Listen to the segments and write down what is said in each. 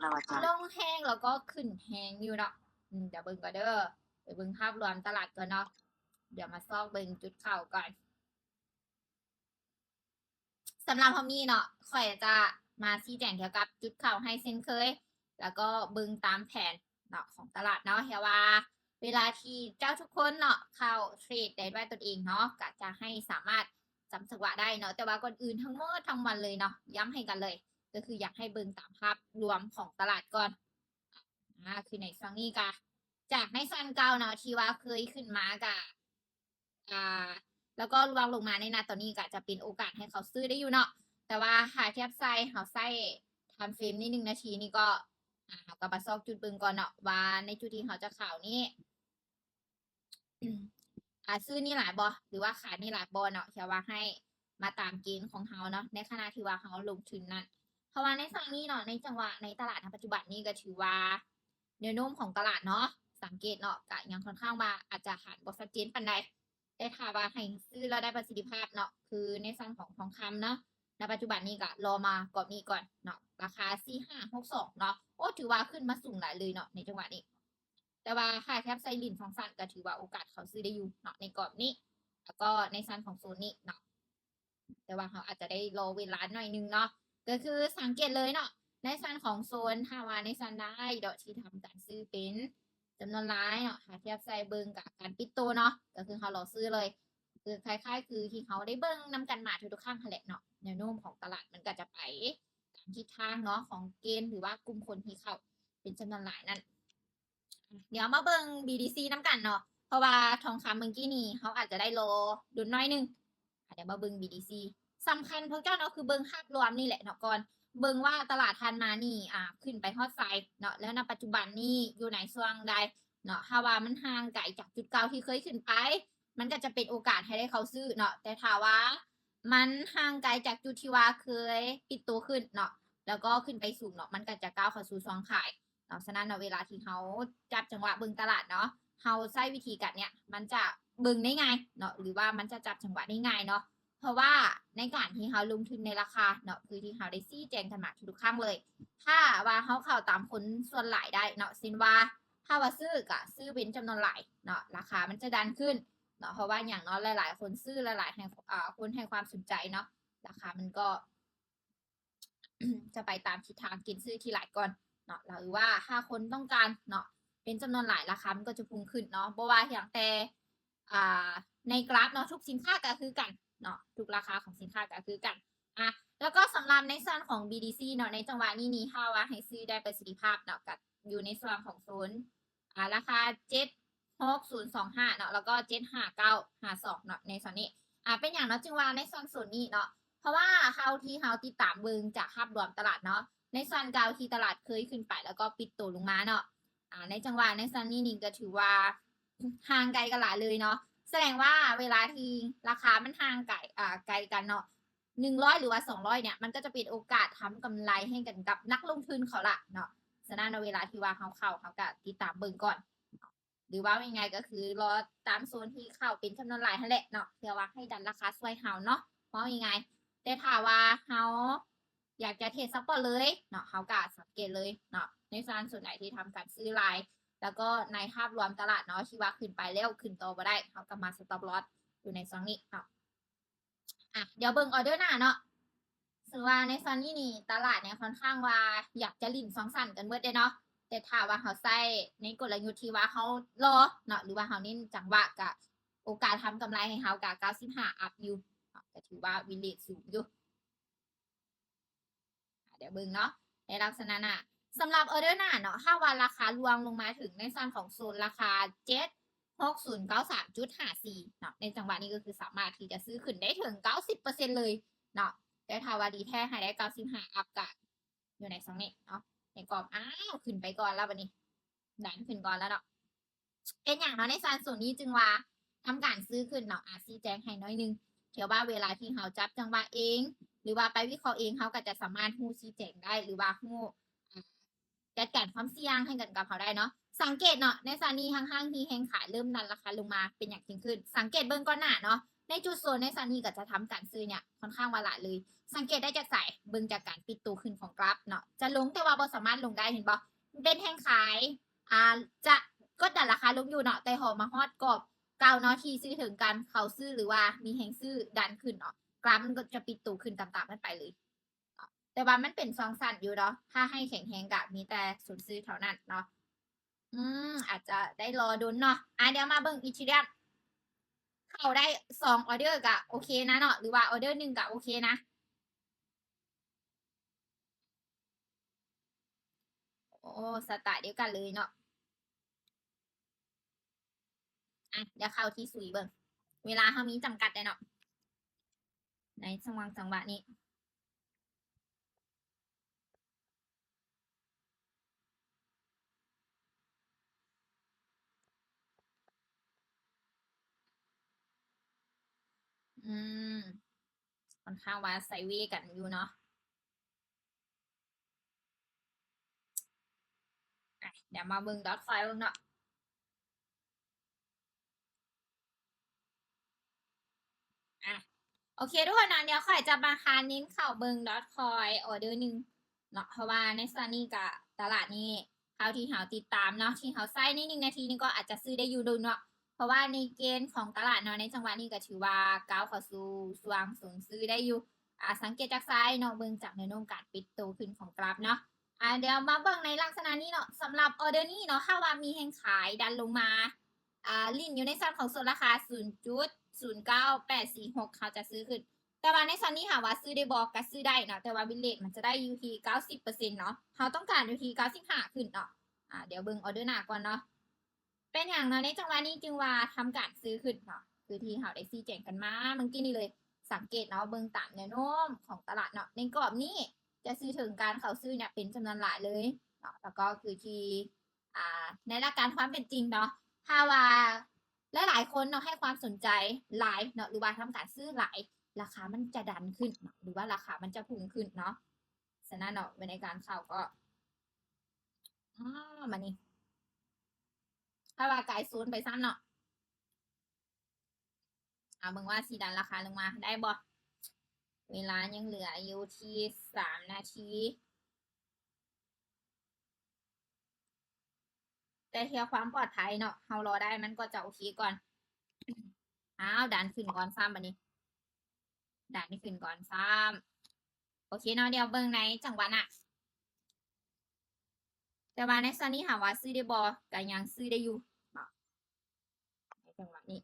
ລະວ່າຈັ່ງ ລົງແຮງ ແລ້ວກໍຂຶ້ນແຮງຢູ່ເນາະ. ອືມ ດຽວເບິ່ງກ່ອນເດີ ໄປເບິ່ງພາບລວມຕະຫຼາດກ່ອນເນາະ. ດຽວມາຊອກເບິ່ງຈຸດເຂົ້າກ່ອນ. ສຳລັບຮອບນີ້ເນາະ ຂ້ອຍຈະມາຊີ້ແຈງກ່ຽວກັບຈຸດເຂົ້າໃຫ້ເຊັ່ນເຄີຍ ແລ້ວກໍເບິ່ງຕາມແຜນເນາະ ຂອງຕະຫຼາດເນາະ ເພື່ອວ່າເວລາທີ່ເຈົ້າທຸກຄົນເນາະ ເຂົ້າເທຣດໄດ້ດ້ວຍຕົນເອງເນາະ ກໍຈະໃຫ້ສາມາດຈຳຈັງຫວະໄດ້ເນາະ. ແຕ່ວ່າກ່ອນອື່ນທັງໝົດທັງມວນເລີຍເນາະ ຢ້ຳໃຫ້ກັນເລີຍ ກໍຄືຢາກໃຫ້ເບິ່ງຕາມພາບລວມຂອງຕະຫຼາດກ່ອນ. ອາ ຄືໃນຊ່ວງນີ້ກະ ຈາກໃນຊັ້ນເກົ່າເນາະ ທີ່ວ່າເຄີຍຂຶ້ນມາກະ ອາ ແລ້ວກໍລ່ວງລົງມາໃນນະຕອນນີ້ ກະຈະເປັນໂອກາດໃຫ້ເຂົາຊື້ໄດ້ຢູ່ເນາະ. ແຕ່ວ່າຖ້າທຽບໃສ່ ເຮົາໃຊ້ທາມເຟຣມນີ້ໜຶ່ງນາທີນີ້ກໍ ອາ ເຮົາກໍມາຊອກຈຸດເບິ່ງກ່ອນເນາະ ວ່າໃນຈຸດທີ່ເຮົາຈະເຂົ້ານີ້ ອາ ຊື້ນີ້ຫຼາຍບໍ່ ຫຼືວ່າຂາຍນີ້ຫຼາຍບໍ່ເນາະ ເພື່ອວ່າໃຫ້ມາຕາມເກນຂອງເຮົາເນາະ ໃນຂະນະທີ່ວ່າເຮົາລົງທຶນນັ້ນ. ເພາະວ່າໃນຊ່ວງນີ້ເນາະ ໃນຈັງຫວະໃນຕະຫຼາດນະປັດຈຸບັນນີ້ ກໍຖືວ່າແນວໂນ້ມຂອງຕະຫຼາດເນາະ ສັງເກດເນາະ ກະຍັງຄ່ອນຂ້າງວ່າອາດຈະຫັນບໍ່ຊັດເຈນປານໃດ. ແຕ່ຖ້າວ່າໃຫ້ຊື້ແລ້ວໄດ້ປະສິດທິພາບເນາະ ຄືໃນຊັ້ນຂອງທອງຄຳເນາະ ນະປັດຈຸບັນນີ້ກະລໍມາກອບນີ້ກ່ອນເນາະ ລາຄາສີ່ຫ້າຫົກສອງເນາະ. ໂອ້ ຖືວ່າຂຶ້ນມາສູງຫຼາຍເລີຍເນາະໃນຈັງຫວະນີ້. ແຕ່ວ່າຖ້າທຽບໃສ່ຫຼິ້ນສອງຊັ້ນ ກໍຖືວ່າໂອກາດເຂົ້າຊື້ໄດ້ຢູ່ເນາະ ໃນກອບນີ້ ແລ້ວກໍໃນຊັ້ນຂອງໂຊນນີ້ເນາະ. ແຕ່ວ່າເຮົາອາດຈະໄດ້ລໍເວລາໜ້ອຍໜຶ່ງເນາະ. ກໍຄືສັງເກດເລີຍເນາະ ໃນຊັ້ນຂອງໂຊນ ຖ້າວ່າໃນຊັ້ນໄດ້ເນາະ ທີ່ທຳການຊື້ເປັນຈຳນວນຫຼາຍເນາະ ຖ້າທຽບໃສ່ເບິ່ງກັບການປິດໂຕເນາະ ກໍຄືເຮົາລໍຊື້ເລີຍ. ຄືຄ້າຍໆຄືທີ່ເຮົາໄດ້ເບິ່ງນຳກັນມາທຸກໆຄັ້ງຫັ້ນແຫຼະເນາະ ແນວໂນ້ມຂອງຕະຫຼາດມັນກໍຈະໄປຕາມທິດທາງເນາະ ຂອງເກນ ຫຼືວ່າກຸ່ມຄົນທີ່ເຂົ້າເປັນຈຳນວນຫຼາຍນັ້ນ. ດຽວມາເບິ່ງ BTC ນຳກັນເນາະ ເພາະວ່າທອງຄຳມື້ກີ້ນີ້ເຮົາອາດຈະໄດ້ລໍດົນໜ້ອຍໜຶ່ງ. ອາ ດຽວມາເບິ່ງ BTC ສຳຄັນພວກເຈົ້າເນາະ ຄືເບິ່ງພາບລວມນີ້ແຫຼະເນາະ ກ່ອນ ເບິ່ງວ່າຕະຫຼາດຜ່ານມານີ້ ອາ ຂຶ້ນໄປຮອດໃສເນາະ ແລ້ວນະປັດຈຸບັນນີ້ຢູ່ໃນຊ່ວງໃດເນາະ. ຖ້າວ່າມັນຫ່າງໄກຈາກຈຸດເກົ່າທີ່ເຄີຍຂຶ້ນໄປ ມັນກໍຈະເປັນໂອກາດໃຫ້ໄດ້ເຂົ້າຊື້ເນາະ. ແຕ່ຖ້າວ່າມັນຫ່າງໄກຈາກຈຸດທີ່ວ່າເຄີຍປິດໂຕຂຶ້ນເນາະ ແລ້ວກໍຂຶ້ນໄປສູງເນາະ ມັນກໍຈະກ້າວເຂົ້າສູ່ຊ່ວງຂາຍເນາະ. ສະນັ້ນເນາະ ເວລາທີ່ເຮົາຈັບຈັງຫວະເບິ່ງຕະຫຼາດເນາະ ເຮົາໃຊ້ວິທີການເນີ້ຍ ມັນຈະເບິ່ງໄດ້ງ່າຍເນາະ ຫຼືວ່າມັນຈະຈັບຈັງຫວະໄດ້ງ່າຍເນາະ. ເພາະວ່າໃນການທີ່ເຮົາລົງທຶນໃນລາຄາເນາະ ຄືທີ່ເຮົາໄດ້ຊີ້ແຈງກັນມາທຸກໆຄັ້ງເລີຍ ຖ້າວ່າເຮົາເຂົ້າຕາມຄົນສ່ວນຫຼາຍໄດ້ເນາະ ເຊັ່ນວ່າ ຖ້າວ່າຊື້ກະຊື້ເປັນຈຳນວນຫຼາຍເນາະ ລາຄາມັນຈະດັນຂຶ້ນເນາະ. ເພາະວ່າຫຍັງເນາະ ຫຼາຍໆຄົນຊື້ ຫຼາຍໆໃຫ້ ອາ ຄົນໃຫ້ຄວາມສົນໃຈເນາະ ລາຄາມັນກໍຈະໄປຕາມທິດທາງເກນຊື້ທີ່ຫຼາຍກ່ອນເນາະ. ຫຼືວ່າຖ້າຄົນຕ້ອງການເນາະ ເປັນຈຳນວນຫຼາຍ ລາຄາມັນກໍຈະພຸ່ງຂຶ້ນເນາະ. ບໍ່ວ່າຫຍັງແຕ່ ອາ ໃນກຣາຟເນາະ ທຸກສິນຄ້າກໍຄືກັນເນາະ ທຸກລາຄາຂອງສິນຄ້າກໍຄືກັນ. ອາ ແລ້ວກໍສຳລັບໃນສ່ວນຂອງ BTC ເນາະ ໃນຈັງຫວະນີ້ນີ້ ຖ້າວ່າໃຫ້ຊື້ໄດ້ປະສິດທິພາບເນາະ ກໍຢູ່ໃນຊ່ວງຂອງໂຊນ ອາ ລາຄາເຈັດຫົກສູນສອງຫ້າເນາະ ແລ້ວກໍເຈັດຫ້າເກົ້າຫ້າສອງເນາະ ໃນສ່ວນນີ້. ອາ ເປັນຫຍັງເນາະ ຈຶ່ງວ່າໃນຊ່ວງໂຊນນີ້ເນາະ ເພາະວ່າເທົ່າທີ່ເຮົາຕິດຕາມເບິ່ງຈາກພາບລວມຕະຫຼາດເນາະ ໃນຊ່ວງເກົ່າທີ່ຕະຫຼາດເຄີຍຂຶ້ນໄປ ແລ້ວກໍປິດໂຕລົງມາເນາະ ອາ ໃນຈັງຫວະໃນຊ່ວງນີ້ນີ້ກໍຖືວ່າຫ່າງໄກກັນຫຼາຍເລີຍເນາະ. ສະແດງວ່າເວລາທີ່ລາຄາມັນຫ່າງໄກ ອາ ໄກກັນເນາະ ໜຶ່ງຮ້ອຍ ຫຼືວ່າສອງຮ້ອຍເນີ້ຍ ມັນກໍຈະເປັນໂອກາດທຳກຳໄລໃຫ້ກັນກັບນັກລົງທຶນເຂົາລະເນາະ. ສະນັ້ນເນາະ ເວລາທີ່ວ່າເຮົາເຂົ້າ ເຮົາກໍຕິດຕາມເບິ່ງກ່ອນ ຫຼືເວົ້າງ່າຍໆກໍຄືລໍຕາມໂຊນທີ່ເຂົ້າເປັນຈຳນວນຫຼາຍຫັ້ນແຫຼະເນາະ ເພື່ອວ່າໃຫ້ດັນລາຄາຊ່ວຍເຮົາເນາະ ເວົ້າງ່າຍໆ. ແຕ່ຖ້າວ່າເຮົາ ຢາກຈະເທຣດສະປອດເລີຍເນາະ ເຮົາກະສັງເກດເລີຍເນາະ ໃນສ່ວນ ສ່ວນໃດທີ່ທຳການຊື້ຫຼາຍ ແລ້ວກໍໃນພາບລວມຕະຫຼາດເນາະ ທີ່ວ່າຂຶ້ນໄປແລ້ວຂຶ້ນຕໍ່ບໍ່ໄດ້ ເຮົາກໍມາສະຕັອບລອສຢູ່ໃນຊ່ວງນີ້ເນາະ. ອາ ດຽວເບິ່ງອໍເດີໜ້າເນາະ ເຊິ່ງວ່າໃນຊ່ວງນີ້ນີ້ຕະຫຼາດເນີ້ຍຄ່ອນຂ້າງວ່າຢາກຈະຫຼິ້ນຊ່ວງສັ້ນກັນເບິດເດ້ເນາະ. ແຕ່ຖ້າວ່າເຮົາໃຊ້ໃນກົນລະຍຸດທີ່ວ່າເຮົາລໍເນາະ ຫຼືວ່າເຮົາເນັ້ນຈັງຫວະ ກະໂອກາດທຳກຳໄລໃຫ້ເຮົາກະເກົ້າສິບຫ້າອັບຢູ່ເນາະ ກະຖືວ່າວິນເຣດສູງຢູ່. ອາ ດຽວເບິ່ງເນາະ ໃນລັກສະນະນະ ສຳລັບອໍເດີໜ້າເນາະ ຖ້າວ່າລາຄາລ່ວງລົງມາເຖິງໃນສ່ວນຂອງໂຊນລາຄາເຈັດຫົກສູນເກົ້າສາມຈຸດຫ້າສີ່ເນາະ ໃນຈັງຫວະນີ້ກໍຄືສາມາດທີ່ຈະຊື້ຂຶ້ນໄດ້ເຖິງເກົ້າສິບເປີເຊັນເລີຍເນາະ. ແຕ່ຖ້າວ່າດີແທ້ໃຫ້ໄດ້ເກົ້າສິບຫ້າອັບ ກະຢູ່ໃນຊ່ອງນີ້ເນາະ ໃນກອບ ອ້າວ ຂຶ້ນໄປກ່ອນແລ້ວບັດນີ້ ດັນຂຶ້ນກ່ອນແລ້ວເນາະ. ເປັນຫຍັງເນາະ ໃນຊານໂຊນນີ້ຈຶ່ງວ່າທຳການຊື້ຂຶ້ນເນາະ ອາ ຊີ້ແຈງໃຫ້ໜ້ອຍໜຶ່ງ ເທື່ອວ່າເວລາທີ່ເຮົາຈັບຈັງຫວະເອງ ຫຼືວ່າໄປວິເຄາະເອງ ເຮົາກໍຈະສາມາດຮູ້ຊີ້ແຈງໄດ້ ຫຼືວ່າຮູ້ ອາ ຈັດການຄວາມສ່ຽງໃຫ້ກັນກັບເຮົາໄດ້ເນາະ. ສັງເກດເນາະ ໃນຊານນີ້ທັງໆທີ່ແຮງຂາຍເລີ່ມດັນລາຄາລົງມາ ເປັນຫຍັງຈຶ່ງຂຶ້ນ? ສັງເກດເບິ່ງກ່ອນໜ້າເນາະ ໃນຈຸດໂຊນໃນຊັ້ນນີ້ກໍຈະທຳການຊື້ເນຍ ຂ້ອນຂ້າງວ່າຫຼາຍເລີຍ. ສັງເກດໄດ້ຈາກໃສ? ເບິ່ງຈາກການປິດໂຕຂຶ້ນຂອງກຣາຟເນາະ ຈະລົງແຕ່ວ່າບໍ່ສາມາດລົງໄດ້ ເຫັນບໍ່? ເປັນແຮງຂາຍ ອ່າ ຈະກົດດັນລາຄາລົງຢູ່ເນາະ ແຕ່ພໍມາຮອດກອບເກົ່າເນາະ ທີ່ຊື້ເຖິງກັນ ເຂົາຊື້ ຫຼືວ່າມີແຮງຊື້ດັນຂຶ້ນເນາະ ກຣາຟມັນກໍຈະປິດໂຕຂຶ້ນຕາມໆກັນໄປເລີຍ. ແຕ່ວ່າມັນເປັນຊ່ວງສັ້ນຢູ່ເນາະ ຖ້າໃຫ້ແຂງແຮງກະມີແຕ່ໂຊນຊື້ເທົ່ານັ້ນເນາະ. ອືມ ອາດຈະໄດ້ລໍດົນເນາະ. ອາ ດຽວມາເບິ່ງອີເທີຣຽມ ເຂົ້າໄດ້ສອງອໍເດີກະໂອເຄນະເນາະ ຫຼືວ່າອໍເດີໜຶ່ງກະໂອເຄນະ. ໂອ້ ສະຕາດຽວກັນເລີຍເນາະ. ອະ ດຽວເຂົ້າທີ່ສຸຍເບິ່ງ ເວລາເຮົາມີຈຳກັດແດ່ເນາະ ໃນຊ່ວງຈັງຫວະນີ້. ອືມ ຂ້ອນຂ້າງວ່າໄຊເວກັນຢູ່ເນາະ. ອະ ດຽວມາເບິ່ງດອດຄອຍເບິ່ງເນາະ. ອະ ໂອເຄທຸກຄົນເນາະ ດຽວຂ້ອຍຈະມາຄາເນັ້ນເຂົ້າເບິ່ງດອດຄອຍອໍເດີໜຶ່ງເນາະ ເພາະວ່າໃນຊ່ວງນີ້ກະຕະຫຼາດນີ້ ເທົ່າທີ່ເຮົາຕິດຕາມເນາະ ທີ່ເຮົາໃຊ້ໃນໜຶ່ງນາທີນີ້ກໍອາດຈະຊື້ໄດ້ຢູ່ດົນເນາະ ເພາະວ່າໃນເກນຂອງຕະຫຼາດເນາະ ໃນຈັງຫວະນີ້ກໍຖືວ່າກ້າວເຂົ້າສູ່ຊ່ວງໂຊນຊື້ໄດ້ຢູ່. ອາ ສັງເກດຈາກໄຊເນາະ ເບິ່ງຈາກແນວໂນ້ມການປິດໂຕຂຶ້ນຂອງກຣາຟເນາະ. ອາ ດຽວມາເບິ່ງໃນລັກສະນະນີ້ເນາະ ສຳລັບອໍເດີນີ້ເນາະ ຖ້າວ່າມີແຮງຂາຍດັນລົງມາ ອ່າ ຫຼິ້ນຢູ່ໃນສ່ວນຂອງໂຊນລາຄາສູນຈຸດສູນເກົ້າແປດສີ່ຫົກ ເຮົາຈະຊື້ຂຶ້ນ ແຕ່ວ່າໃນສ່ວນນີ້ຫາວ່າຊື້ໄດ້ບໍ່ ກໍຊື້ໄດ້ເນາະ ແຕ່ວ່າວິນເຣດມັນຈະໄດ້ຢູ່ທີ່ເກົ້າສິບເປີເຊັນເນາະ ເຮົາຕ້ອງການຢູ່ທີ່ເກົ້າສິບຫ້າຂຶ້ນເນາະ. ອາ ດຽວເບິ່ງອໍເດີໜ້າກ່ອນເນາະ. ເປັນຫຍັງເນາະ ໃນຈັງຫວະນີ້ຈຶ່ງວ່າທຳການຊື້ຂຶ້ນເນາະ ຄືທີ່ເຮົາໄດ້ຊີ້ແຈງກັນມາເມື່ອກີ້ນີ້ເລີຍ. ສັງເກດເນາະ ເບິ່ງຕາມແນວໂນ້ມຂອງຕະຫຼາດເນາະ ໃນກອບນີ້ຈະຊື້ເຖິງການເຂົ້າຊື້ເນຍເປັນຈຳນວນຫຼາຍເລີຍເນາະ ແລ້ວກໍຄືທີ່ ອ່າ ໃນຫຼັກການຄວາມເປັນຈິງເນາະ ຖ້າວ່າຫຼາຍໆຄົນເນາະໃຫ້ຄວາມສົນໃຈຫຼາຍເນາະ ຫຼືວ່າທຳການຊື້ຫຼາຍ ລາຄາມັນຈະດັນຂຶ້ນເນາະ ຫຼືວ່າລາຄາມັນຈະພຸ່ງຂຶ້ນເນາະ. ສະນັ້ນເນາະ ໃນການເຂົ້າກໍ ອາ ມານີ້ ຖ້າວ່າກາຍໂຊນໄປຊ້ຳເນາະ ເອົາເບິ່ງວ່າຊິດັນລາຄາລົງມາໄດ້ບໍ່? ເວລາຍັງເຫຼືອຢູ່ທີ່ສາມນາທີ ແຕ່ເພື່ອຄວາມປອດໄພເນາະ ເຮົາລໍໄດ້ ມັນກໍຈະໂອເຄກ່ອນ. ອ້າວ ດັນຂຶ້ນກ່ອນຊ້ຳບາດນີ້ ດັນຂຶ້ນກ່ອນຊ້ຳ. ໂອເຄເນາະ ດຽວເບິ່ງໃນຈັງຫວະໜ້າ ແຕ່ວ່າໃນຊ່ວງນີ້ຫາວ່າຊື້ໄດ້ບໍ່ ກໍຍັງຊື້ໄດ້ຢູ່ເນາະ. ໃນຈັງຫວະນີ້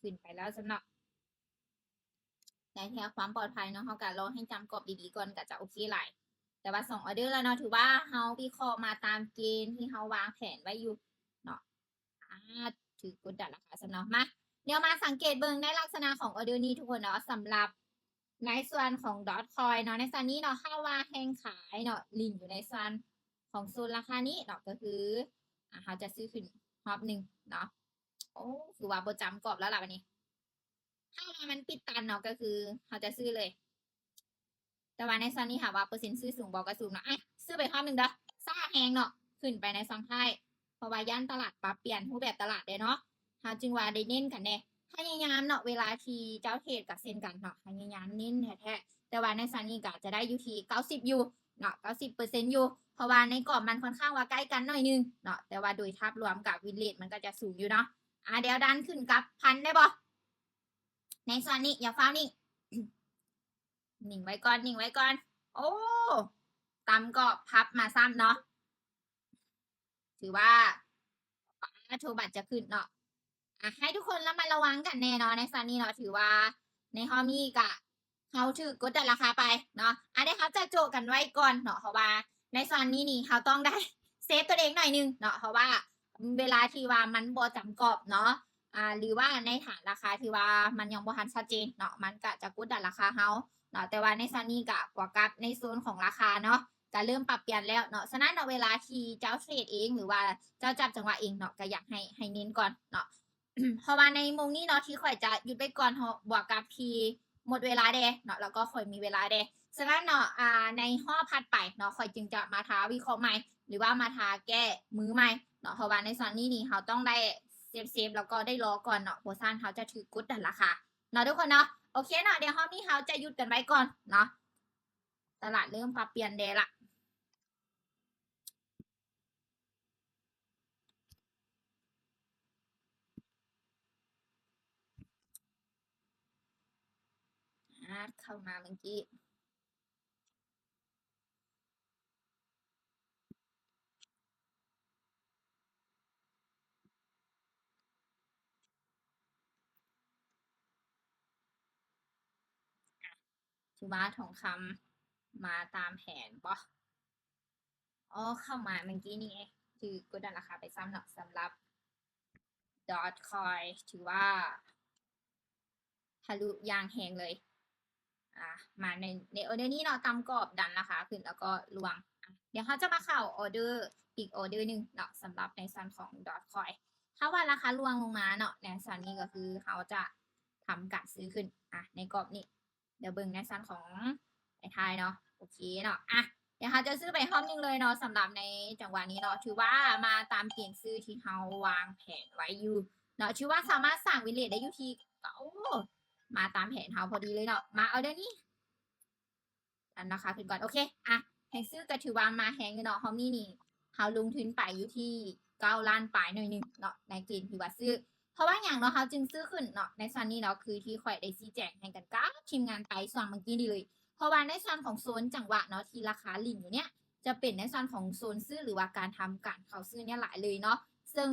ຂຶ້ນໄປແລ້ວຊັ້ນເນາະ ໃນເພື່ອຄວາມປອດໄພເນາະ ເຮົາກໍລໍໃຫ້ຈຳກອບດີໆກ່ອນ ກໍຈະໂອເຄຫຼາຍ. ແຕ່ວ່າສອງອໍເດີແລ້ວເນາະ ຖືວ່າເຮົາວິເຄາະມາຕາມເກນທີ່ເຮົາວາງແຜນໄວ້ຢູ່ເນາະ. ອາ ຖືກກົດດັນລາຄາຊັ້ນເນາະ. ມາ ດຽວມາສັງເກດເບິ່ງໃນລັກສະນະຂອງອໍເດີນີ້ທຸກຄົນເນາະ ສຳລັບ ໃນສ່ວນຂອງດອດຄອຍເນາະ ໃນສ່ວນນີ້ເນາະ ຖ້າວ່າແຮງຂາຍເນາະ ຫຼິ້ນຢູ່ໃນສ່ວນຂອງໂຊນລາຄານີ້ເນາະ ກໍຄື ອາ ເຮົາຈະຊື້ຂຶ້ນຮອບໜຶ່ງເນາະ. ໂອ້ ຄືວ່າບໍ່ຈຳກອບແລ້ວລະບາດນີ້ ຖ້າວ່າມັນປິດຕັນເນາະ ກໍຄືເຮົາຈະຊື້ເລີຍ. ແຕ່ວ່າໃນສ່ວນນີ້ຫາວ່າເປີເຊັນຊື້ສູງບໍ່ ກໍສູງເນາະ. ອາ ຊື້ໄປຮອບໜຶ່ງເດີ ຊ້າແຮງເນາະ ຂຶ້ນໄປໃນຊ່ອງທ້າຍ ເພາະວ່າຢ້ານຕະຫຼາດປັບປ່ຽນຮູບແບບຕະຫຼາດເດ້ເນາະ ເຮົາຈຶ່ງວ່າໄດ້ເນັ້ນກັນແດ່. ພະຍາຍາມເນາະ ເວລາທີ່ເຈົ້າເທຣດກໍເຊັ່ນກັນເນາະ ພະຍາຍາມເນັ້ນແທ້ໆ. ແຕ່ວ່າໃນສ່ວນນີ້ກໍຈະໄດ້ຢູ່ທີ່ເກົ້າສິບຢູ່ເນາະ ເກົ້າສິບເປີເຊັນຢູ່ ເພາະວ່າໃນກອບມັນຂ້ອນຂ້າງວ່າໃກ້ກັນໜ້ອຍໜຶ່ງເນາະ ແຕ່ວ່າໂດຍພາບລວມກໍວິນເຣດມັນກໍຈະສູງຢູ່ເນາະ. ອາ ດຽວດັນຂຶ້ນກັບພັນໄດ້ບໍ່? ໃນສ່ວນນີ້ ຢ່າຟ້າວນີ້ ນິ່ງໄວ້ກ່ອນ ນິ່ງໄວ້ກ່ອນ. ໂອ້ ຕ່ຳກໍພັບມາຊ້ຳເນາະ ຖືວ່າ ປາໂທ ບັດຈະຂຶ້ນເນາະ. ອາ ໃຫ້ທຸກຄົນລະມັດລະວັງກັນແນ່ເນາະ ໃນສ່ວນນີ້ເນາະ ຖືວ່າໃນຮອບນີ້ກະ ເຮົາຖືກກົດດັນລາຄາໄປເນາະ. ອາ ດຽວເຮົາຈະໂຈະກັນໄວ້ກ່ອນເນາະ ເພາະວ່າໃນສ່ວນນີ້ນີ້ ເຮົາຕ້ອງໄດ້ເຊຟຕົວເອງໜ້ອຍໜຶ່ງເນາະ ເພາະວ່າເວລາທີ່ວ່າມັນບໍ່ຈຳກອບເນາະ ອາ ຫຼືວ່າໃນຖານລາຄາທີ່ວ່າມັນຍັງບໍ່ທັນຊັດເຈນເນາະ ມັນກະຈະກົດດັນລາຄາເຮົາເນາະ. ແຕ່ວ່າໃນສ່ວນນີ້ກະບວກກັບໃນໂຊນຂອງລາຄາເນາະ ກະເລີ່ມປັບປ່ຽນແລ້ວເນາະ. ສະນັ້ນເນາະ ເວລາທີ່ເຈົ້າເທຣດເອງ ຫຼືວ່າເຈົ້າຈັບຈັງຫວະເອງເນາະ ກະຢາກໃຫ້ ໃຫ້ເນັ້ນກ່ອນເນາະ. ເພາະວ່າໃນໂມງນີ້ເນາະ ທີ່ຂ້ອຍຈະຢຸດໄວ້ກ່ອນເນາະ ບວກກັບທີ່ໝົດເວລາແດ່ເນາະ ແລ້ວກໍຂ້ອຍມີເວລາແດ່. ສະນັ້ນເນາະ ອາ ໃນຮອບຖັດໄປເນາະ ຂ້ອຍຈຶ່ງຈະມາທາວິເຄາະໃໝ່ ຫຼືວ່າມາທາແກ້ມືໃໝ່ ເນາະ ເພາະວ່າໃນສ່ວນນີ້ນີ້ເຮົາຕ້ອງໄດ້ເຊຟໆ ແລ້ວກໍໄດ້ລໍກ່ອນເນາະ ບໍ່ຊັ້ນເຮົາຈະຖືກກົດດັນລາຄາເນາະທຸກຄົນເນາະ. ໂອເຄເນາະ ດຽວຮອບນີ້ເຮົາຈະຢຸດກັນໄວ້ກ່ອນເນາະ ຕະຫຼາດເລີ່ມປັບປ່ຽນແດ່ລະ. ອາດເຂົ້າມາເມື່ອກີ້ ຖືວ່າທອງຄຳມາຕາມແຜນບໍ່? ອໍ ເຂົ້າມາເມື່ອກີ້ນີ້ ຖືກກົດດັນລາຄາໄປຊ້ຳເນາະ ສຳລັບ Dogecoin ຖືວ່າທະລຸຢ່າງແຮງເລີຍ. ອາ ມາໃນ ໃນອອເດີນີ້ເນາະ ຕາມກອບດັນລາຄາຂຶ້ນ ແລ້ວກໍລ່ວງ. ອາ ດຽວເຮົາຈະມາເຂົ້າອອເດີ ອີກອອເດີໜຶ່ງເນາະ ສຳລັບໃນສ່ວນຂອງ Dogecoin ຖ້າວ່າລາຄາລ່ວງລົງມາເນາະ ໃນສ່ວນນີ້ກໍຄືເຮົາຈະທຳການຊື້ຂຶ້ນ ອາ ໃນກອບນີ້. ດຽວເບິ່ງໃນສ່ວນຂອງໄປທ້າຍເນາະ ໂອເຄເນາະ. ອາ ດຽວເຮົາຈະຊື້ໄປຮອບໜຶ່ງເລີຍເນາະ ສຳລັບໃນຈັງຫວະນີ້ເນາະ ຖືວ່າມາຕາມເກນຊື້ທີ່ເຮົາວາງແຜນໄວ້ຢູ່ເນາະ ຖືວ່າສາມາດສ້າງ win rate ໄດ້ຢູ່ທີ່ ໂອ້ ມາຕາມແຜນເຮົາພໍດີເລີຍເນາະ. ມາອອເດີນີ້ ດັນລາຄາຂຶ້ນກ່ອນ ໂອເຄ. ອາ ແຮງຊື້ກໍຖືວ່າມາແຮງຢູ່ເນາະ ຮອບນີ້ນີ້ເຮົາລົງທຶນໄປຢູ່ທີ່ເກົ້າລ້ານປາຍໜ້ອຍໜຶ່ງເນາະ ໃນເກນທີ່ວ່າຊື້ ເພາະວ່າຫຍັງເນາະ ເຮົາຈຶ່ງຊື້ຂຶ້ນເນາະ ໃນສ່ວນນີ້ເນາະ ຄືທີ່ຂ້ອຍໄດ້ຊີ້ແຈງໃຫ້ກັນກັບທີມງານໄປຊ່ວງເມື່ອກີ້ນີ້ເລີຍ ເພາະວ່າໃນສ່ວນຂອງໂຊນຈັງຫວະເນາະ ທີ່ລາຄາຫຼິ້ນຢູ່ເນີ້ຍ ຈະເປັນໃນສ່ວນຂອງໂຊນຊື້ ຫຼືວ່າການທຳການເຂົ້າຊື້ເນີ້ຍຫຼາຍເລີຍເນາະ ເຊິ່ງ